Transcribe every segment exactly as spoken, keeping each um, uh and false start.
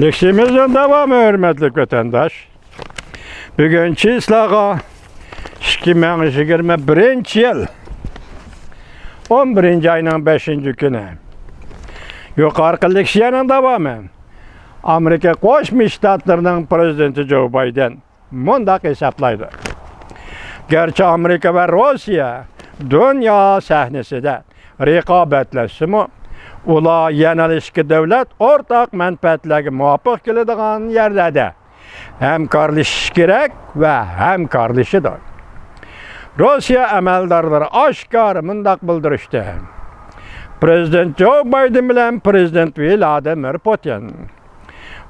لېكسىيىمىزنىڭ داۋامى، ھۆرمەتلىك ۋەتەنداش. بۈگۈن چىسلاغا ئىككى مىڭ يىگىرمە بىرىنچى يىل ئون بىرىنچى ئاينىڭ بەشىنچى كۈنى. يۇقىرىقى لېكسىيەنىڭ داۋامى. ئامېرىكا قوشما شتاتلىرىنىڭ پىرېزىدېنتى جو بايدېن مۇنداق ھېسابلايدۇ: گەرچە ئامېرىكا ۋە روسىيە دۇنيا سەھنىسىدە رىقابەتلەشسىمۇ، ئۇلار يەنىلا ئىككى دۆلەت ئورتاق مەنپەئەتلەرگە مۇۋاپىق كېلىدىغان يەرلەردە ھەمكارلىشىشى كېرەك ۋە ھەمكارلىشىدۇ. روسىيە ئەمەلدارلىرى ئاشكارا مۇنداق بىلدۈرۈشتى: پىرېزىدېنت جو بايدېن بىلەن پىرېزىدېنت ۋلادىمىر پۇتىن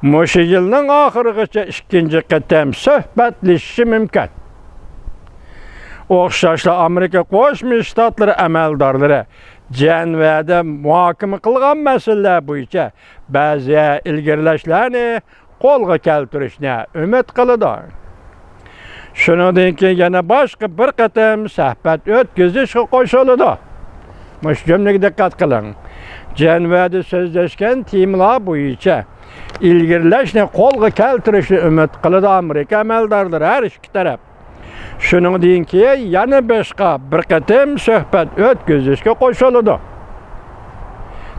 مۇشۇ يىلنىڭ ئاخىرىغىچە ئىككىنچى قېتىم سۆھبەتلىشىشى مۇمكىن. ئوخشاشلا ئامېرىكا قوشما شتاتلىرى ئەمەلدارلىرى جەنۋەدە مۇھاكىمە قىلغان مەسىلىلەر بويىچە بەزى ئىلگىرىلەشلەرنى قولغا كەلتۈرۈشنى ئۈمىد قىلىدۇ. شۇنىڭدىن كېيىن يەنە باشقا بىر قېتىم سۆھبەت ئۆتكۈزۈشكە قوشۇلىدۇ. مۇشۇ جۈملىگە دىققەت قىلىڭ. جەنۋەدە سۆزلەشكەن تېمىلار بويىچە ئىلگىرىلەشنى قولغا كەلتۈرۈشنى ئۈمىد قىلىدۇ ئامېرىكا ئەمەلدارلىرى ھەر ئىككى تەرەپ. شۇنىڭدىن كېيىن يەنە باشقا بىر قېتىم سۆھبەت ئۆتكۈزۈشكە قوشۇلىدۇ.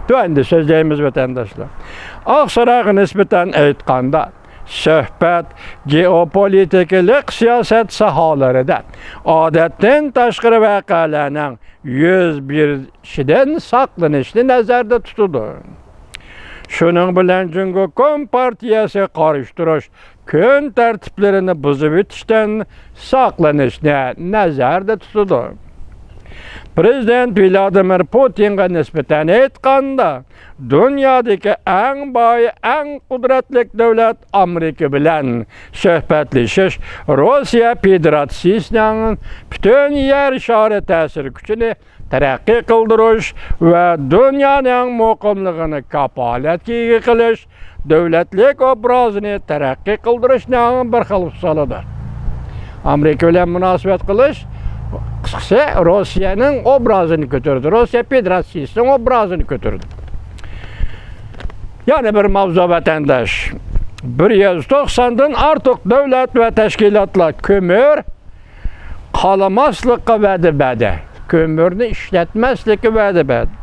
تۆۋەندە سۆزلەيمىز، ۋەتەنداشلار. ئاقسارايغا نىسبەتەن ئېيتقاندا، سۆھبەت گېئوپولىتىكىلىق سىياسەت ساھەلىرىدە ئادەتتىن تاشقىرى ۋەقەلەرنىڭ يۈز بېرىشىدىن ساقلىنىشنى نەزەردە تۇتىدۇ. شۇنىڭ بىلەن جۇڭگو كومپارتىيەسىگە قارشى تۇرۇش كۈن تەرتىپلىرىنى بۇزۇۋېتىشتىن ساقلىنىشنى نەزەردە تۇتىدۇ. پىرېزىدېنت ۋلادىمىر پۇتىنغا نىسبەتەن ئېيتقاندا، دۇنيادىكى ئەڭ باي، ئەڭ قۇدرەتلىك دۆلەت ئامېرىكا بىلەن سۆھبەتلىشىش روسىيە فېدېراتسىيىسىنىڭ پۈتۈن يەر شارى تەسىر كۈچىنى تەرەققىي قىلدۇرۇش ۋە دۇنيانىڭ مۇقىملىقىنى كاپالەتكە ئىگە قىلىش، دۆلەتلىك ئوبرازىنى تەرەققىي قىلدۇرۇشنىڭ بىر خىل ئۇسۇلىدۇر. ئامېرىكا بىلەن مۇناسىۋەت قىلىش، قىسقىسى، روسىيەنىڭ ئوبرازىنى كۆتۈرىدۇ، روسىيە فېدېراتسىيىسىنىڭ ئوبرازىنى كۆتۈرىدۇ. يەنە بىر ماۋزۇ، ۋەتەنداش. بىر يۈز توقساندىن ئارتۇق دۆلەت ۋە تەشكىلاتلار كۆمۈر قالىماسلىققا ۋەدە بەردى. كۆمۈرنى ئىشلەتمەسلىككە ۋەدە بەردى.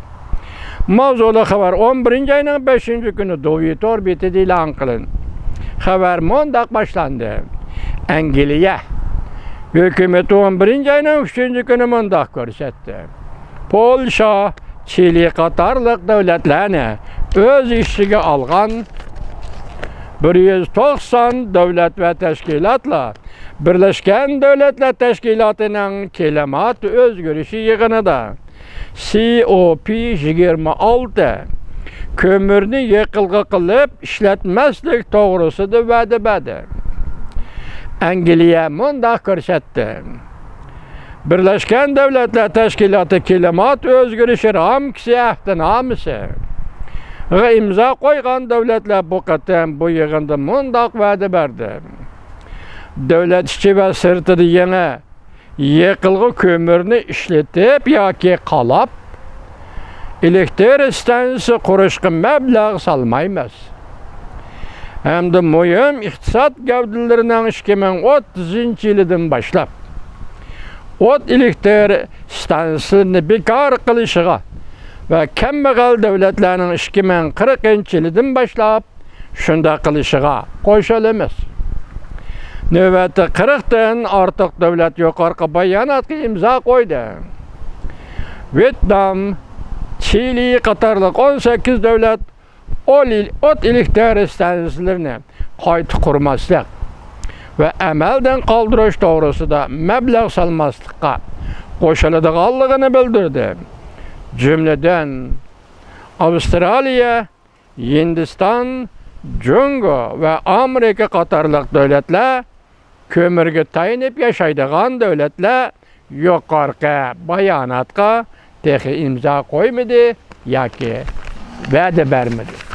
ماۋزۇلۇق خەۋەر ئون بىرىنچى ئاينىڭ بەشىنچى كۈنى دوۋى تور بېتىدە ئېلان قىلىندى. خەۋەر مۇنداق باشلاندى: ئەنگلىيە ھۆكۈمىتى ئون بىرىنچى ئاينىڭ ئۈچىنچى كۈنى مۇنداق كۆرسەتتى: پولشا، چىلى قاتارلىق دۆلەتلەرنى ئۆز ئىچىگە ئالغان بىر يۈز توقسان دۆلەت ۋە تەشكىلاتلار بىرلەشكەن دۆلەتلەر تەشكىلاتىنىڭ كىلىمات ئۆزگىرىشى يىغىنىدا سى ئو پى يىگىرمە ئالتە كۆمۈرنى يېقىلغا قىلىپ ئىشلەتمەسلىك توغرىسىدا ۋەدە بەردى. ئەنگلىيە مۇنداق كۆرسەتتى: بىرلەشكەن دۆلەتلەر تەشكىلاتى كىلىمات ئۆزگىرىشى رامكىسى ئەھدىنامىسىغا ئىمزا قويغان دۆلەتلەر بۇ قېتىم بۇ يىغىندا مۇنداق ۋەدە بەردى: دۆلەت ئىچى ۋە سىرتىدا يېڭى يېقىلغۇ كۆمۈرنى ئىشلىتىپ ياكى قالاپ، ئېلېكتر ئىستانسىسى قۇرۇشقا مەبلەغ سالمايمىز. ھەمدە مۇھىم ئىقتىساد گەۋدىلىرىنىڭ ئىككى مىڭ ئوتتۇزىنچى يىلىدىن باشلاپ ئوت ئېلېكتر ئىستانسىلىرىنى بىكار قىلىشىغا ۋە كەمبەغەل دۆلەتلەرنىڭ ئىككى مىڭ قىرىقىنچى يىلىدىن باشلاپ شۇنداق قىلىشىغا قوشۇلىمىز. نۆۋەتتە قىرىقتىن ئارتۇق دۆلەت يۇقىرىقى باياناتقا ئىمزا قويدى. ۋيېتنام، چىلى قاتارلىق ئون سەككىز دۆلەت ئول-، ئوت ئېلېكتر ئىستانسىلىرىنى قايتا قۇرماسلىق ۋە ئەمەلدىن قالدۇرۇش توغرىسىدا مەبلەغ سالماسلىققا قوشۇلىدىغانلىقىنى بىلدۈردى. جۈملىدىن، ئاۋسترالىيە، ھىندىستان، جۇڭگو ۋە ئامېرىكا قاتارلىق دۆلەتلەر، كۆمۈرگە تايىنىپ ياشايدىغان دۆلەتلەر يۇقىرىقى باياناتقا تېخى ئىمزا قويمىدى ياكى ۋەدە بەرمىدى.